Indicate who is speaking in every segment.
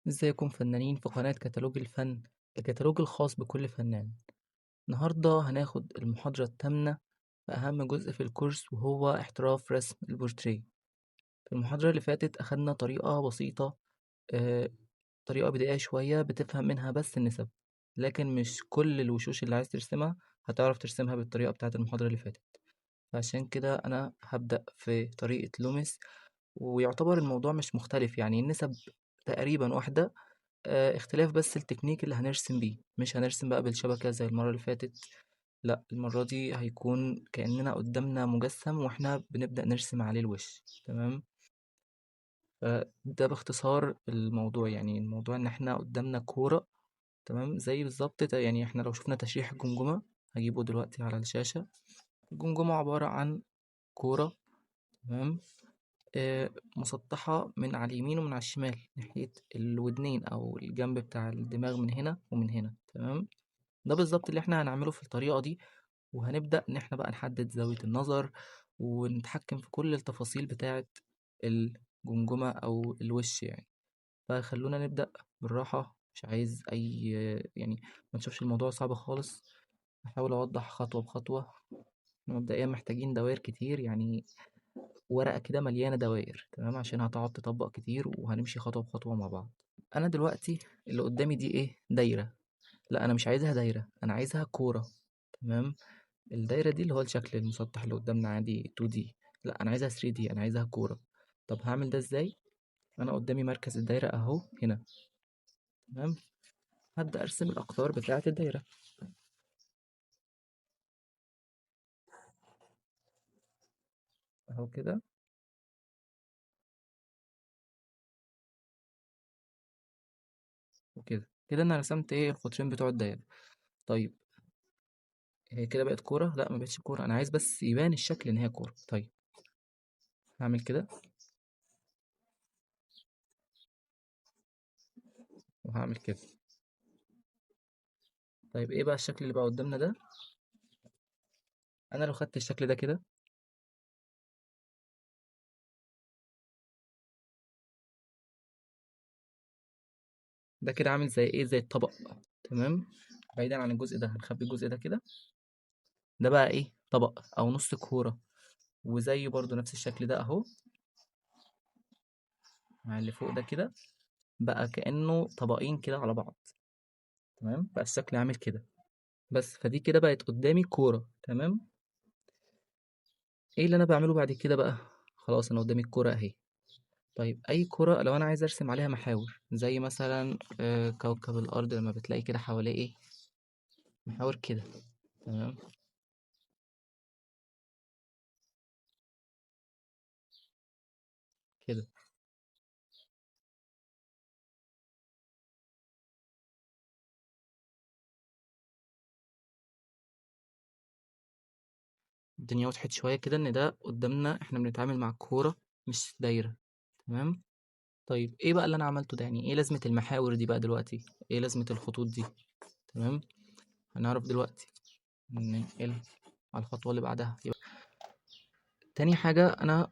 Speaker 1: ازيكم فنانين في قناة كتالوج الفن، الكتالوج الخاص بكل فنان. النهاردة هناخد المحاضرة الثامنة في أهم جزء في الكورس، وهو احتراف رسم البورتريه. في المحاضرة اللي فاتت أخدنا طريقة بسيطة، طريقة بدائية شوية بتفهم منها بس النسب، لكن مش كل الوشوش اللي عايز ترسمها هتعرف ترسمها بالطريقة بتاعة المحاضرة اللي فاتت. فعشان كده أنا هبدأ في طريقة لوميس، ويعتبر الموضوع مش مختلف، يعني النسب تقريبا واحدة، اختلاف بس التكنيك اللي هنرسم بيه. مش هنرسم بقى بالشبكة زي المرة اللي فاتت، لا المرة دي هيكون كأننا قدامنا مجسم واحنا بنبدأ نرسم عليه الوش. تمام، فده باختصار الموضوع. يعني الموضوع ان احنا قدامنا كورة، تمام، زي بالظبط يعني احنا لو شفنا تشريح الجمجمة هجيبه دلوقتي على الشاشة. الجمجمة عبارة عن كورة، تمام، مسطحة من على اليمين ومن على الشمال ناحية الودنين أو الجنب بتاع الدماغ من هنا ومن هنا. تمام، ده بالظبط اللي احنا هنعمله في الطريقة دي، وهنبدأ إن احنا بقى نحدد زاوية النظر ونتحكم في كل التفاصيل بتاعة الجمجمة أو الوش يعني. فخلونا نبدأ بالراحة، مش عايز أي يعني ما تشوفش الموضوع صعب خالص، هحاول أوضح خطوة بخطوة. مبدئيا محتاجين دوائر كتير، يعني ورقة كده مليانة دوائر، تمام، عشان هتقعد تطبق كتير وهنمشي خطوة بخطوة مع بعض. أنا دلوقتي اللي قدامي دي إيه؟ دايرة. لا أنا مش عايزها دايرة، أنا عايزها كورة. تمام، الدايرة دي اللي هو الشكل المسطح اللي قدامنا عادي 2D، لا أنا عايزها 3D، أنا عايزها كورة. طب هعمل ده إزاي؟ أنا قدامي مركز الدايرة أهو هنا، تمام، هبدأ أرسم الأقطار بتاعة الدايرة. أهو كده، وكده كده أنا رسمت إيه؟ القطرين بتوع الدايرة. طيب هي كده بقت كورة؟ لا ما بقتش كورة، أنا عايز بس يبان الشكل إن هي كورة. طيب هعمل كده وهعمل كده. طيب إيه بقى الشكل اللي بقى قدامنا ده؟ أنا لو خدت الشكل ده كده ده كده عامل زي إيه؟ زي الطبق. تمام، بعيدا عن الجزء ده هنخبي الجزء ده كده، ده بقى إيه؟ طبق أو نص كورة، وزيه برضو نفس الشكل ده أهو مع اللي فوق ده كده، بقى كأنه طبقين كده على بعض. تمام، بقى الشكل عامل كده بس. فدي كده بقت قدامي كورة. تمام، ايه اللي انا بعمله بعد كده بقى؟ خلاص انا قدامي الكورة اهي. طيب اي كورة لو انا عايز ارسم عليها محاور، زي مثلا، كوكب الارض لما بتلاقي كده حواليه ايه؟ محاور كده. تمام، كده الدنيا وضحت شوية كده ان ده قدامنا احنا بنتعامل مع كورة مش دايرة. تمام، طيب ايه بقى اللي انا عملته ده؟ يعني ايه لازمة المحاور دي بقى دلوقتي؟ ايه لازمة الخطوط دي؟ تمام، هنعرف دلوقتي. ننقل على الخطوة اللي بعدها. يبقى تاني حاجة، انا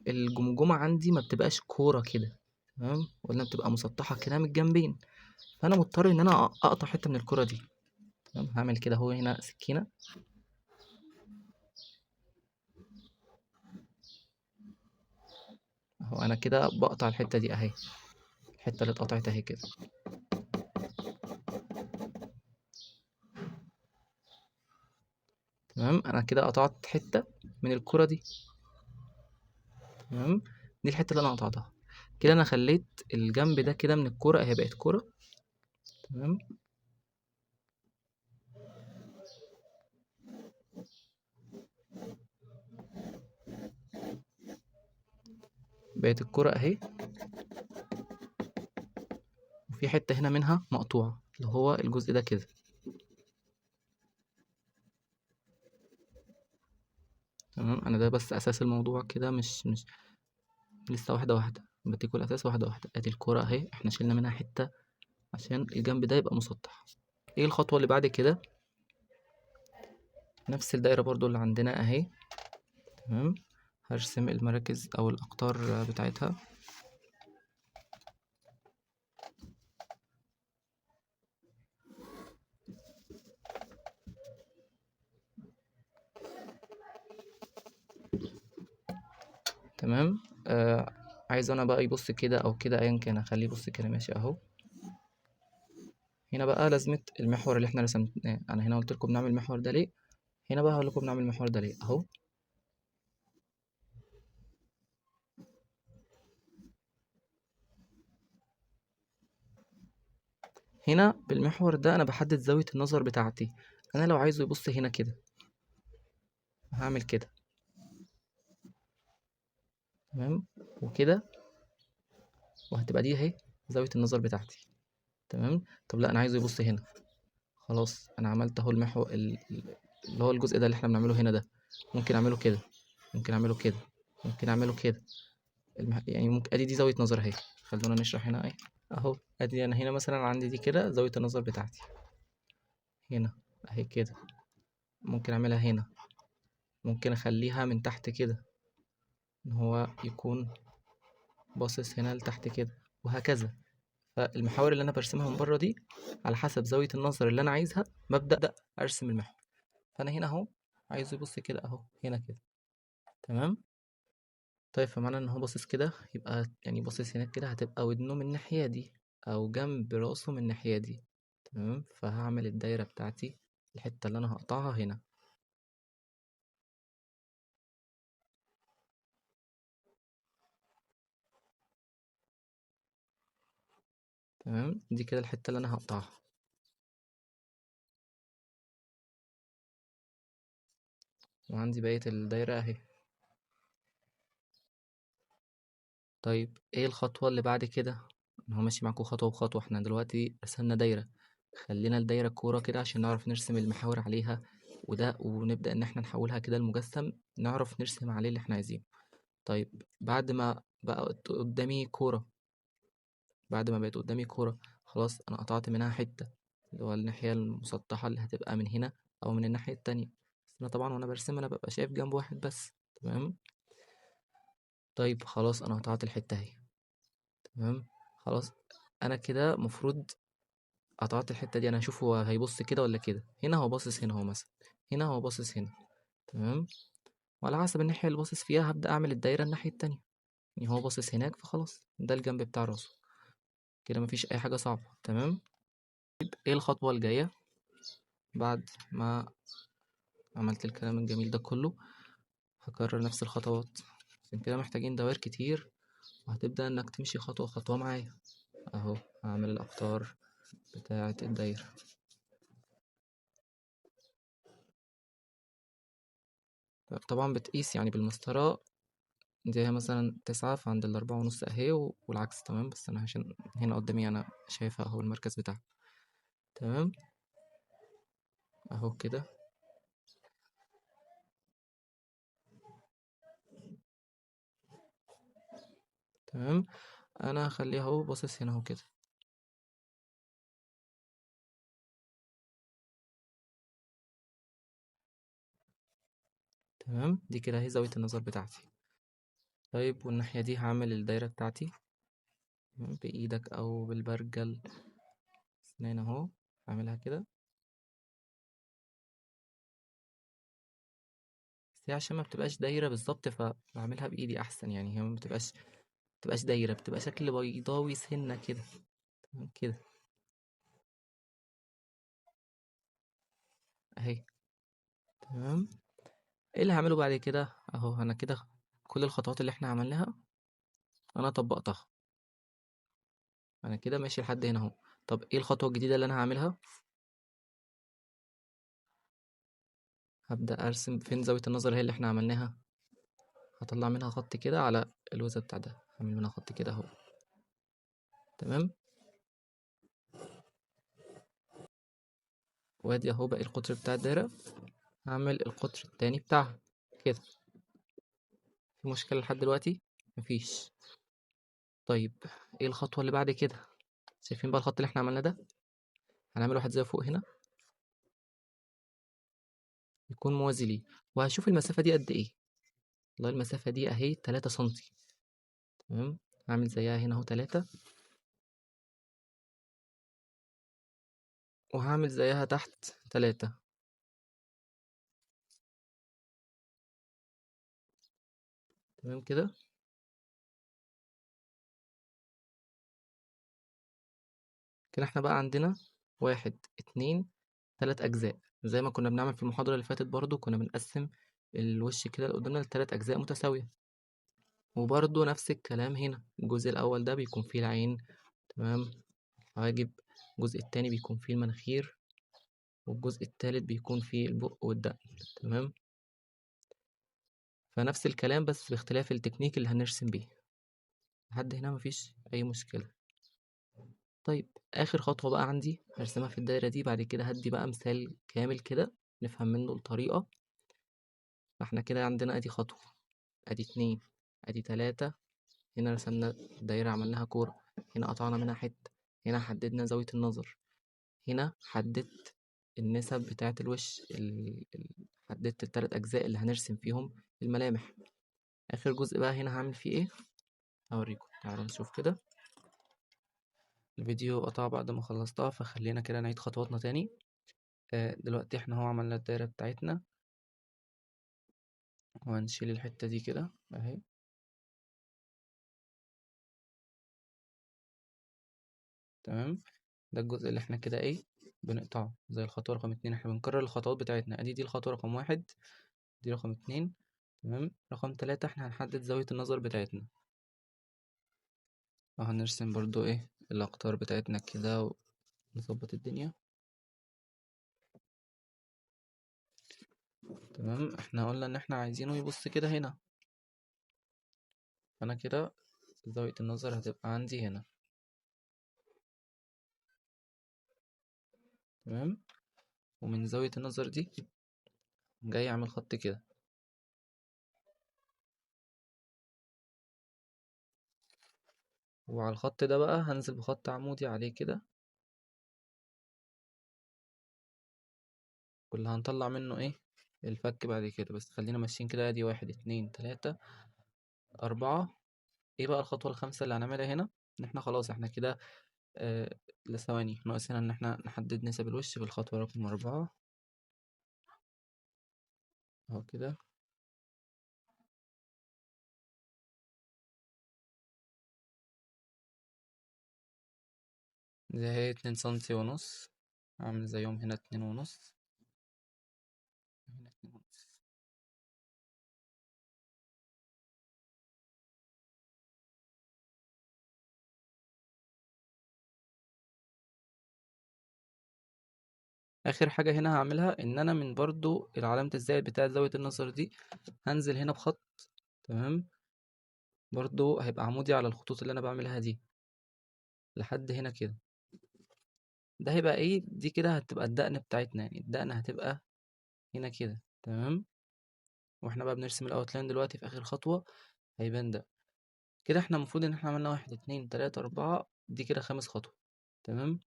Speaker 1: الجمجمة عندي ما بتبقاش كورة كده، تمام، قلنا بتبقى مسطحة كده من الجنبين، فانا مضطر ان انا اقطع حتة من الكورة دي. تمام، هعمل كده اهو هنا سكينة، اهو انا كده بقطع الحتة دي اهي، الحتة اللي اتقطعت اهي كده. تمام، انا كده قطعت حتة من الكرة دي. تمام، دي الحتة اللي انا قطعتها كده، انا خليت الجنب ده كده من الكرة اهي بقت كرة. تمام، بقت الكرة اهي، وفي حتة هنا منها مقطوعة اللي هو الجزء ده كده. تمام، انا ده بس اساس الموضوع كده، مش لسه، واحدة واحدة بديكوا الاساس واحدة واحدة. ادي الكرة اهي، احنا شلنا منها حتة عشان الجنب ده يبقى مسطح. ايه الخطوة اللي بعد كده؟ نفس الدايرة برضو اللي عندنا اهي. تمام، هرسم المراكز او الاقطار بتاعتها. تمام. عايز انا بقى يبص كده او كده، ايا كان هخليه يبص كده، ماشي اهو. هنا بقى لازمة المحور اللي احنا رسمناه، انا هنا قلت لكم بنعمل المحور ده ليه، هنا بقى هقول لكم بنعمل المحور ده ليه اهو. هنا بالمحور ده انا بحدد زاوية النظر بتاعتي. انا لو عايزه يبص هنا كده هعمل كده، تمام، وكده، وهتبقى دي اهي زاوية النظر بتاعتي. تمام. طب لا انا عايزه يبص هنا، خلاص انا عملت اهو المحور اللي هو الجزء ده اللي احنا بنعمله هنا ده، ممكن اعمله كده، ممكن اعمله كده، ممكن اعمله كده، يعني ممكن ادي دي زاوية نظر اهي. خلونا نشرح هنا اهي اهو، ادي انا هنا مثلا عندي دي كده زاوية النظر بتاعتي هنا اهي كده، ممكن اعملها هنا، ممكن اخليها من تحت كده ان هو يكون باصص هنا لتحت كده، وهكذا. فالمحاور اللي انا برسمها من بره دي على حسب زاوية النظر اللي انا عايزها ببدأ ارسم المحور. فانا هنا اهو عايزه يبص كده اهو هنا كده، تمام. طيب فمعنى ان هو باصص كده يبقى باصص هناك كده، هتبقى ودنه من الناحية دي او جنب راسه من الناحية دي، تمام. فهعمل الدايرة بتاعتي الحتة اللي انا هقطعها هنا، تمام، دي كده الحتة اللي انا هقطعها. وعندي بقية الدايرة اهي. طيب ايه الخطوة اللي بعد كده؟ ان هو ماشي معاكم خطوة بخطوة. احنا دلوقتي رسمنا دايرة، خلينا الدايرة كورة كده عشان نعرف نرسم المحاور عليها وده، ونبدأ ان احنا نحولها كده لمجسم نعرف نرسم عليه اللي احنا عايزينه. طيب بعد ما بقى قدامي كورة، بعد ما بقت قدامي كورة خلاص انا قطعت منها حتة اللي هو الناحية المسطحة اللي هتبقى من هنا او من الناحية التانية، بس انا طبعا وانا برسم انا ببقى شايف جنب واحد بس، تمام. طيب خلاص انا قطعت الحتة اهي، تمام. خلاص انا كده مفروض قطعت الحتة دي، انا هشوف هو هيبص كده ولا كده. هنا هو باصص هنا، هو مثلا هنا هو باصص هنا، تمام. وعلى حسب الناحية اللي باصص فيها هبدأ اعمل الدايرة الناحية التانية. يعني هو باصص هناك فخلاص ده الجنب بتاع راسه كده، مفيش اي حاجة صعبة، تمام. طيب ايه الخطوة الجاية بعد ما عملت الكلام الجميل ده كله؟ هكرر نفس الخطوات، عشان كده محتاجين دوائر كتير، وهتبدأ انك تمشي خطوة خطوة معايا اهو. هعمل الاقطار بتاعة الدايرة، طبعا بتقيس بالمسطرة دي هي مثلا 9 فعند الأربعة ونص اهي، والعكس، تمام. بس انا عشان هنا قدامي انا شايفها اهو المركز بتاعها، تمام اهو كده. تمام، انا هخليها اهو باصص هنا اهو كده. تمام، دي كده اهي زاوية النظر بتاعتي. طيب والناحية دي هعمل الدايرة بتاعتي بإيدك أو بالبرجل، سنان أهو، هعملها كده. بس هي عشان ما بتبقاش دايرة بالظبط فبعملها بإيدي أحسن، هي ما بتبقاش دايرة، بتبقى شكل بيضاوي سنة كده، تمام كده أهي، تمام. ايه اللي هعمله بعد كده؟ اهو انا كده كل الخطوات اللي احنا عملناها انا طبقتها، انا كده ماشي لحد هنا اهو. طب ايه الخطوة الجديدة اللي انا هعملها؟ هبدأ ارسم فين زاوية النظر هي اللي احنا عملناها، هطلع منها خط كده على الوزة بتاع ده، هعمل منها خط كده اهو، تمام. وادي اهو باقي القطر بتاع الدايرة، هعمل القطر التاني بتاعها كده. في مشكلة لحد دلوقتي؟ مفيش. طيب ايه الخطوة اللي بعد كده؟ شايفين بقى الخط اللي احنا عملناه ده؟ هنعمل واحد زي فوق هنا يكون موازي ليه، وهشوف المسافة دي قد ايه. والله المسافة دي اهي 3 سنتي، تمام. هعمل زيها هنا اهو 3، وهعمل زيها تحت 3. تمام كده. كده احنا بقى عندنا 1 2 3 أجزاء، زي ما كنا بنعمل في المحاضرة اللي فاتت برضو، كنا بنقسم الوش كده اللي قدامنا لتلات أجزاء متساوية. وبرضو نفس الكلام هنا، الجزء الأول ده بيكون فيه العين، تمام، الحواجب، الجزء التاني بيكون فيه المناخير، والجزء التالت بيكون فيه البق والدقن، تمام. فنفس الكلام بس باختلاف التكنيك اللي هنرسم بيه. لحد هنا مفيش أي مشكلة. طيب آخر خطوة بقى عندي هرسمها في الدايرة دي، بعد كده هدي بقى مثال كامل كده نفهم منه الطريقة. فاحنا كده عندنا أدي خطوة، أدي 2، أدي 3، هنا رسمنا دايرة عملناها كورة، هنا قطعنا منها حتة، هنا حددنا زاوية النظر، هنا حددت النسب بتاعة الوش، حددت التلات أجزاء اللي هنرسم فيهم الملامح. آخر جزء بقى هنا هعمل فيه إيه؟ هوريكم، تعالوا نشوف كده.
Speaker 2: الفيديو قطع بعد ما خلصتها، فخلينا كده نعيد خطواتنا تاني. دلوقتي احنا اهو عملنا الدايرة بتاعتنا، وهنشيل الحتة دي كده اهي، تمام. ده الجزء اللي احنا كده ايه بنقطعه زي الخطوة رقم 2، احنا بنكرر الخطوات بتاعتنا. ادي دي الخطوة رقم 1، دي رقم 2، تمام. رقم 3 احنا هنحدد زاوية النظر بتاعتنا، وهنرسم برضو ايه الأقطار بتاعتنا كده ونظبط الدنيا، تمام. احنا قلنا ان احنا عايزينه يبص كده هنا، فانا كده زاوية النظر هتبقى عندي هنا، تمام. ومن زاوية النظر دي جاي اعمل خط كده، وعلى الخط ده بقى هنزل بخط عمودي عليه كده، واللي هنطلع منه ايه الفك بعد كده. بس خلينا ماشيين كده، ادي 1 2 3 4. ايه بقى الخطوة الخامسة اللي هنعملها هنا؟ ان احنا خلاص احنا كده، لثواني ناقص هنا ان احنا نحدد نسب الوش في الخطوة رقم 4 اهو كده. زي هي اتنين سنتي ونص، هعمل زيهم هنا اتنين ونص، هنا اتنين ونص. آخر حاجة هنا هعملها إن أنا من برضو العلامة الزائد بتاعة زاوية النظر دي هنزل هنا بخط، تمام، برضو هيبقى عمودي على الخطوط اللي أنا بعملها دي لحد هنا كده. ده هيبقى إيه؟ دي كده هتبقى الدقن بتاعتنا، يعني الدقن هتبقى هنا كده، تمام. واحنا بقى بنرسم الاوتلاين دلوقتي في آخر خطوة هيبان ده كده. احنا المفروض إن احنا عملنا 1 2 3 4، دي كده 5 خطوة، تمام.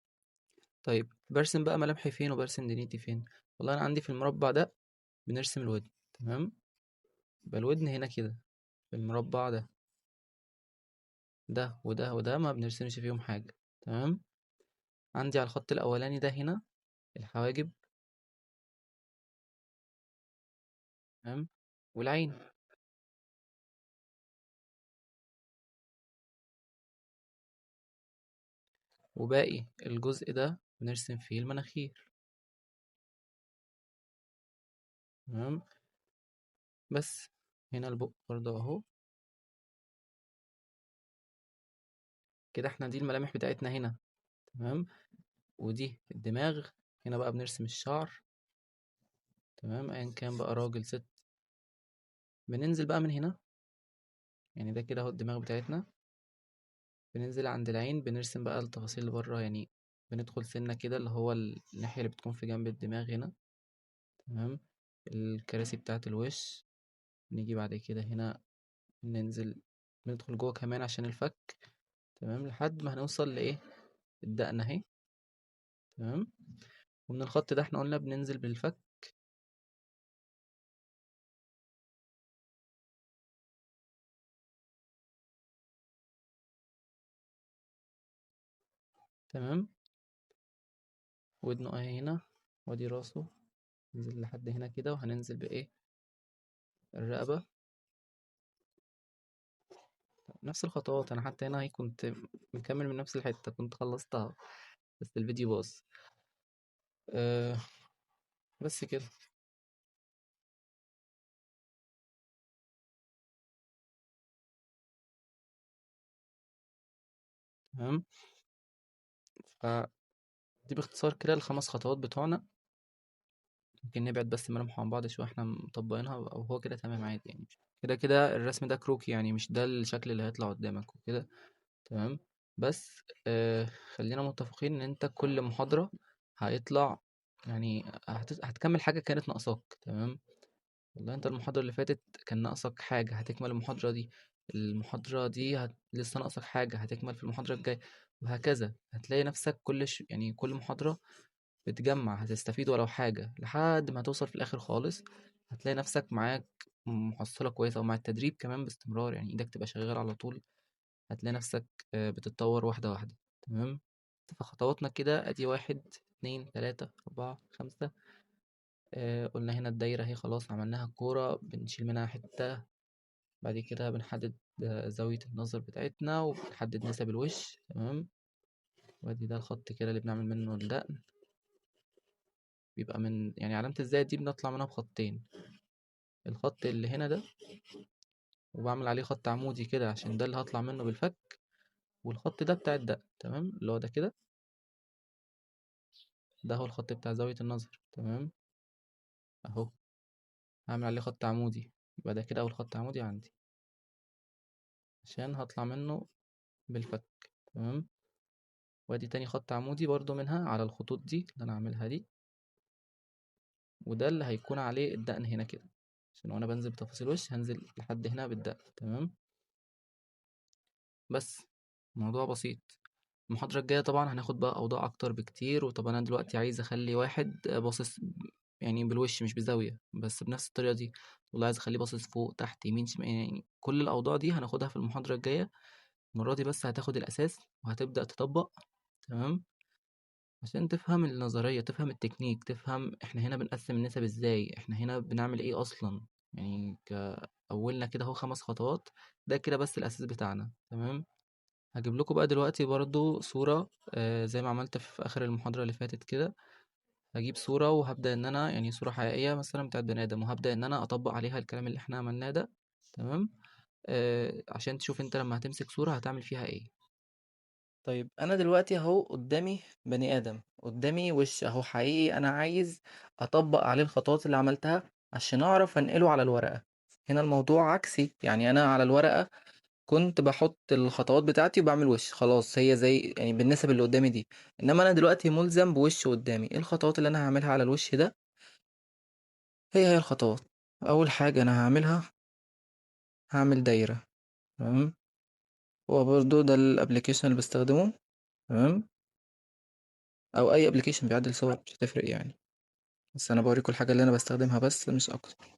Speaker 2: طيب برسم بقى ملامحي فين وبرسم دنيتي فين؟ والله أنا عندي في المربع ده بنرسم الودن، تمام، يبقى الودن هنا كده في المربع ده، ده وده وده ما بنرسمش فيهم حاجة، تمام. عندي على الخط الأولاني ده هنا الحواجب، تمام، والعين. وباقي الجزء ده بنرسم فيه المناخير، تمام. بس هنا البق برضه اهو كده. احنا دي الملامح بتاعتنا هنا، تمام، ودي الدماغ. هنا بقى بنرسم الشعر، تمام، ايا كان بقى راجل ست. بننزل بقى من هنا، يعني ده كده اهو الدماغ بتاعتنا. بننزل عند العين بنرسم بقى التفاصيل اللي بره، يعني بندخل سنة كده اللي هو الناحية اللي بتكون في جنب الدماغ هنا، تمام. الكراسي بتاعت الوش. نيجي بعد كده هنا ننزل ندخل جوه كمان عشان الفك، تمام، لحد ما هنوصل لإيه؟ الدقن اهي، تمام. ومن الخط ده احنا قلنا بننزل بالفك، تمام. ودنه اهي هنا، وادي راسه، ننزل لحد هنا كده، وهننزل بايه؟ الرقبة. نفس الخطوات، انا حتى هنا اهي كنت مكمل من نفس الحتة، كنت خلصتها، بس الفيديو باظ. بس كده. تمام. فدي باختصار كده الخمس خطوات بتوعنا. ممكن نبعد بس ملامحه عن بعض شوية، احنا مطبقينها او هو كده تمام عادي يعني. كده كده الرسم ده كروكي يعني، مش ده الشكل اللي هيطلع قدامك وكده. تمام. بس خلينا متفقين ان انت كل محاضرة هيطلع يعني هتكمل حاجة كانت ناقصاك. تمام. والله انت المحاضرة اللي فاتت كان ناقصك حاجة، هتكمل المحاضرة دي، المحاضرة دي لسه ناقصك حاجة، هتكمل في المحاضرة الجاية، وهكذا. هتلاقي نفسك كل محاضرة بتجمع، هتستفيد ولو حاجة، لحد ما هتوصل في الآخر خالص هتلاقي نفسك معاك محصلة كويسة، ومع التدريب كمان باستمرار يعني ايدك تبقى شغالة على طول، هتلاقي نفسك بتتطور واحدة واحدة. تمام. فخطواتنا كده ادي 1 2 3 4 5. قلنا هنا الدايرة اهي خلاص عملناها كورة، بنشيل منها حتة، بعد كده بنحدد زاوية النظر بتاعتنا وبنحدد نسب الوش. تمام. وادي ده الخط كده اللي بنعمل منه الدقن، بيبقى من يعني علامة الزائد دي بنطلع منها بخطين، الخط اللي هنا ده وبعمل عليه خط عمودي كده عشان ده اللي هطلع منه بالفك، والخط ده بتاع الدقن. تمام. اللي هو ده كده، ده هو الخط بتاع زاوية النظر. تمام. اهو هعمل عليه خط عمودي، يبقى ده كده اول خط عمودي عندي عشان هطلع منه بالفك. تمام. وادي تاني خط عمودي برضو منها على الخطوط دي اللي انا عاملها دي، وده اللي هيكون عليه الدقن هنا كده، عشان وانا بنزل بتفاصيل وش هنزل لحد هنا بالدقن. تمام. بس الموضوع بسيط. المحاضرة الجاية طبعا هناخد بقى أوضاع أكتر بكتير. وطبعا أنا دلوقتي عايز أخلي واحد باصص بالوش مش بزاوية، بس بنفس الطريقة دي، والله عايز أخليه باصص فوق تحت يمين شمال، كل الأوضاع دي هناخدها في المحاضرة الجاية. المرة دي بس هتاخد الأساس وهتبدأ تطبق. تمام. عشان تفهم النظرية، تفهم التكنيك، تفهم احنا هنا بنقسم النسب ازاي، احنا هنا بنعمل ايه اصلا. كأولنا كده اهو 5 خطوات، ده كده بس الاساس بتاعنا. تمام. هجيب لكم بقى دلوقتي برضو صورة، زي ما عملت في اخر المحاضرة اللي فاتت كده. هجيب صورة وهبدأ ان انا يعني صورة حقيقية مثلا بتاعت بني ادم، وهبدأ ان انا اطبق عليها الكلام اللي احنا عملناه ده. تمام. عشان تشوف انت لما هتمسك صورة هتعمل فيها ايه. انا دلوقتي اهو قدامي بني ادم، قدامي وش اهو حقيقي، انا عايز اطبق عليه الخطوات اللي عملتها عشان اعرف انقله على الورقة. هنا الموضوع عكسي، انا على الورقة كنت بحط الخطوات بتاعتي وبعمل وش خلاص، هي زي بالنسب اللي قدامي دي، انما انا دلوقتي ملزم بوش قدامي. ايه الخطوات اللي انا هعملها على الوش ده؟ هي الخطوات. اول حاجة انا هعملها، هعمل دايرة. تمام. هو برضو ده ال application اللي بستخدمه. تمام. او اي application بيعدل صور مش هتفرق بس انا بوريكم الحاجة اللي انا بستخدمها بس مش اكتر.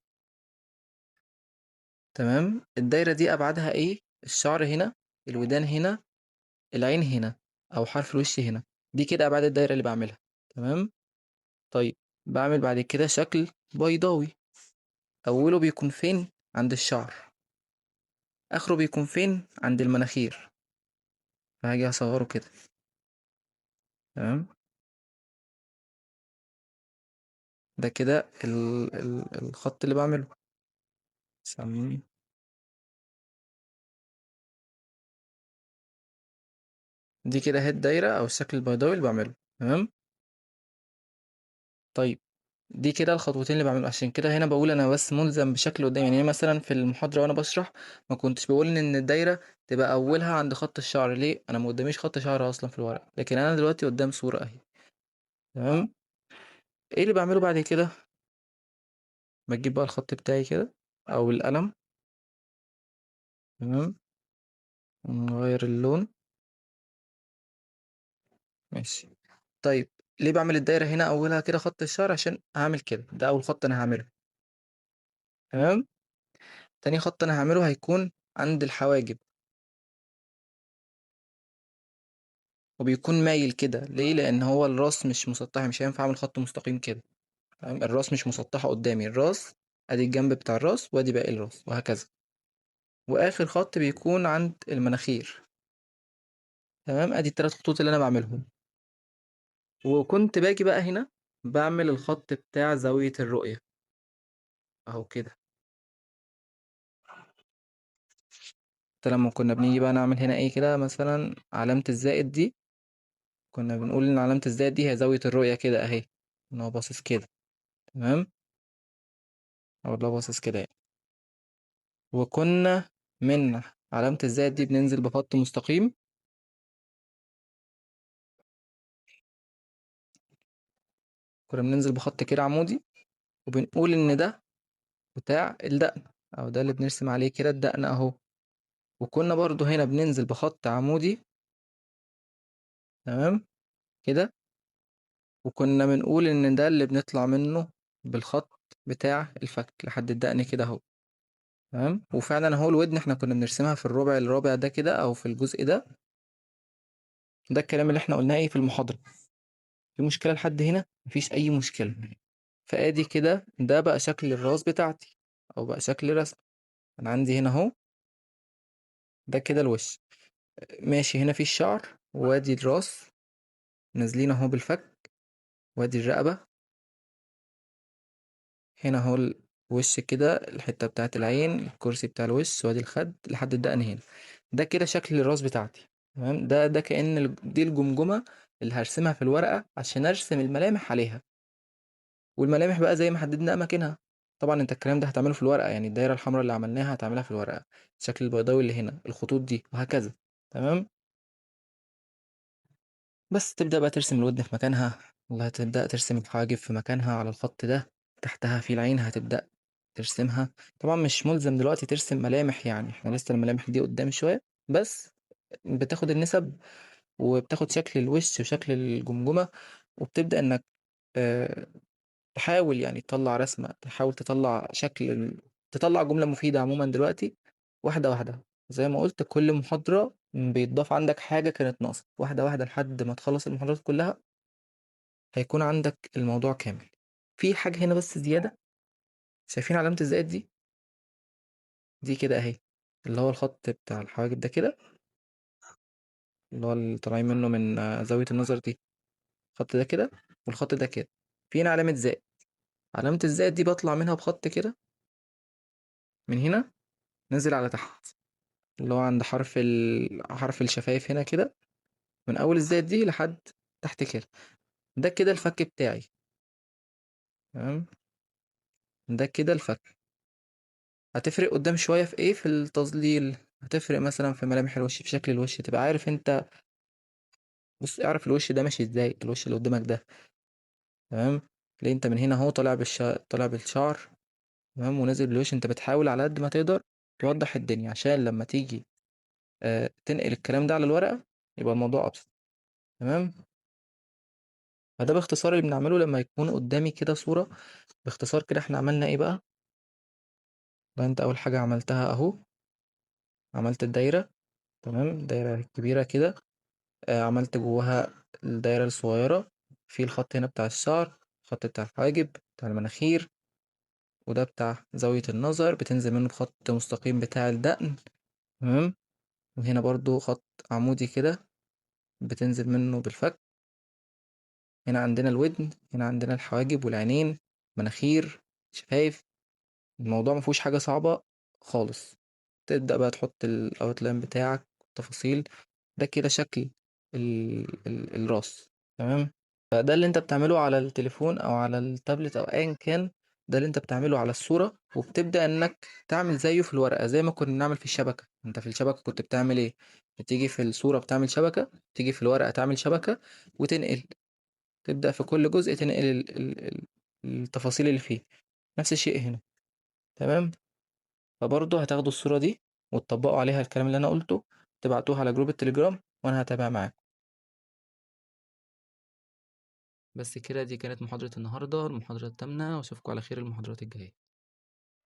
Speaker 2: تمام. الدايرة دي ابعادها ايه؟ الشعر هنا، الودان هنا، العين هنا، او حرف الوش هنا. دي كده ابعاد الدايرة اللي بعملها. تمام. بعمل بعد كده شكل بيضاوي، اوله بيكون فين؟ عند الشعر، اخره بيكون فين؟ عند المناخير. فهاجي اصغره كده. تمام. ده كده الخط اللي بعمله. سميه دي كده اهي الدايرة او الشكل البيضاوي اللي بعمله. تمام. دي كده الخطوتين اللي بعمله. عشان كده هنا بقول انا بس ملزم بشكل قدامي. مثلا في المحاضرة وانا بشرح ما كنتش بقول ان الدايرة تبقى اولها عند خط الشعر، ليه؟ انا ما قداميش خط شعر اصلا في الورقة، لكن انا دلوقتي قدام صورة اهي. تمام. ايه اللي بعمله بعد كده؟ بجيب بقى الخط بتاعي كده او القلم. تمام. نغير اللون. ماشي. ليه بعمل الدايرة هنا أولها كده خط الشعر؟ عشان هعمل كده، ده أول خط أنا هعمله. تمام. تاني خط أنا هعمله هيكون عند الحواجب، وبيكون مايل كده. ليه؟ لأن هو الراس مش مسطحة، مش هينفع أعمل خط مستقيم كده. تمام. الراس مش مسطحة قدامي، الراس أدي الجنب بتاع الراس وأدي باقي الراس وهكذا. وآخر خط بيكون عند المناخير. تمام. أدي التلات خطوط اللي أنا بعملهم. وكنت باجي بقى هنا بعمل الخط بتاع زاوية الرؤية اهو كده. لما كنا بنيجي بقى نعمل هنا ايه كده، مثلا علامة الزائد دي، كنا بنقول ان علامة الزائد دي هي زاوية الرؤية كده اهي، ان هو باصص كده، تمام، او اللي هو باصص كده يعني. وكنا من علامة الزائد دي بننزل بخط مستقيم، كنا بننزل بخط كده عمودي، وبنقول ان ده بتاع الدقن، او ده اللي بنرسم عليه كده الدقن اهو. وكنا برضو هنا بننزل بخط عمودي، تمام كده، وكنا بنقول ان ده اللي بنطلع منه بالخط بتاع الفك لحد الدقن كده اهو، تمام. وفعلا اهو الودن احنا كنا بنرسمها في الربع الرابع ده كده، او في الجزء ده. ده الكلام اللي احنا قلناه ايه في المحاضرة. في مشكلة لحد هنا؟ مفيش اي مشكلة. فادي كده ده بقى شكل الراس بتاعتي، او بقى شكل الرسم. انا عندي هنا اهو ده كده الوش، ماشي، هنا في الشعر، وادي الراس نازلين اهو بالفك، وادي الرقبة هنا اهو الوش كده، الحتة بتاعت العين، الكرسي بتاع الوش، وادي الخد لحد الدقن هنا. ده كده شكل الراس بتاعتي، تمام. ده كأن دي الجمجمة اللي هرسمها في الورقة عشان ارسم الملامح عليها. والملامح بقى زي ما حددنا اماكنها. طبعا انت الكلام ده هتعمله في الورقة، يعني الدايرة الحمراء اللي عملناها هتعملها في الورقة، الشكل البيضاوي اللي هنا، الخطوط دي، وهكذا، تمام. بس تبدأ بقى ترسم الودن في مكانها، والله تبدأ ترسم الحواجب في مكانها على الخط ده، تحتها في العين هتبدأ ترسمها. طبعا مش ملزم دلوقتي ترسم ملامح، يعني احنا لسه الملامح دي قدام شوية، بس بتاخد النسب وبتاخد شكل الوش وشكل الجمجمة، وبتبدأ انك تحاول يعني تطلع رسمة، تحاول تطلع شكل تطلع جملة مفيدة عموما دلوقتي، واحدة واحدة. زي ما قلت كل محاضرة بيتضاف عندك حاجة كانت ناقصة، واحدة واحدة لحد ما تخلص المحاضرات كلها هيكون عندك الموضوع كامل. في حاجة هنا بس زيادة، شايفين علامة الزائد دي؟ دي كده اهي، اللي هو الخط بتاع الحواجب ده كده، اللي هو اللي طالعين منه من زاوية النظر دي، الخط ده كده والخط ده كده. في هنا علامة زائد، علامة الزائد دي بطلع منها بخط كده من هنا نزل على تحت، اللي هو عند حرف الشفايف هنا كده، من أول الزائد دي لحد تحت كده. ده كده الفك بتاعي، تمام. ده كده الفك. هتفرق قدام شوية في إيه؟ في التظليل، هتفرق مثلا في ملامح الوش، في شكل الوش، تبقى عارف أنت، بص اعرف الوش ده ماشي إزاي، الوش اللي قدامك ده، تمام. ليه أنت من هنا أهو طالع بالشعر، تمام، ونازل بالوش. أنت بتحاول على قد ما تقدر توضح الدنيا عشان لما تيجي تنقل الكلام ده على الورقة يبقى الموضوع أبسط، تمام. فده باختصار اللي بنعمله لما يكون قدامي كده صورة. باختصار كده احنا عملنا ايه بقى؟ ده انت اول حاجة عملتها اهو، عملت الدايرة، تمام، الدايرة الكبيرة كده، عملت جواها الدايرة الصغيرة، في الخط هنا بتاع الشعر، الخط بتاع الحواجب، بتاع المناخير، وده بتاع زاوية النظر، بتنزل منه بخط مستقيم بتاع الدقن، تمام. وهنا برضو خط عمودي كده بتنزل منه بالفك. هنا عندنا الودن، هنا عندنا الحواجب والعينين، مناخير، شفايف. الموضوع ما فيهوش حاجة صعبة خالص. تبدأ بقى تحط الاوتلاين بتاعك، التفاصيل. ده كده شكل الراس، تمام. فده اللي انت بتعمله على التليفون او على التابلت او ايا كان، ده اللي انت بتعمله على الصورة، وبتبدأ انك تعمل زيه في الورقة زي ما كنا بنعمل في الشبكة. انت في الشبكة كنت بتعمل ايه؟ بتيجي في الصورة بتعمل شبكة، تيجي في الورقة تعمل شبكة وتنقل، تبدأ في كل جزء تنقل التفاصيل اللي فيه. نفس الشيء هنا، تمام. فبرضه هتاخدوا الصورة دي وتطبقوا عليها الكلام اللي أنا قلته، تبعتوها على جروب التليجرام وأنا هتابع معاكم.
Speaker 1: بس كده، دي كانت محاضرة النهاردة، المحاضرة الثامنة، وأشوفكم على خير المحاضرات الجاية.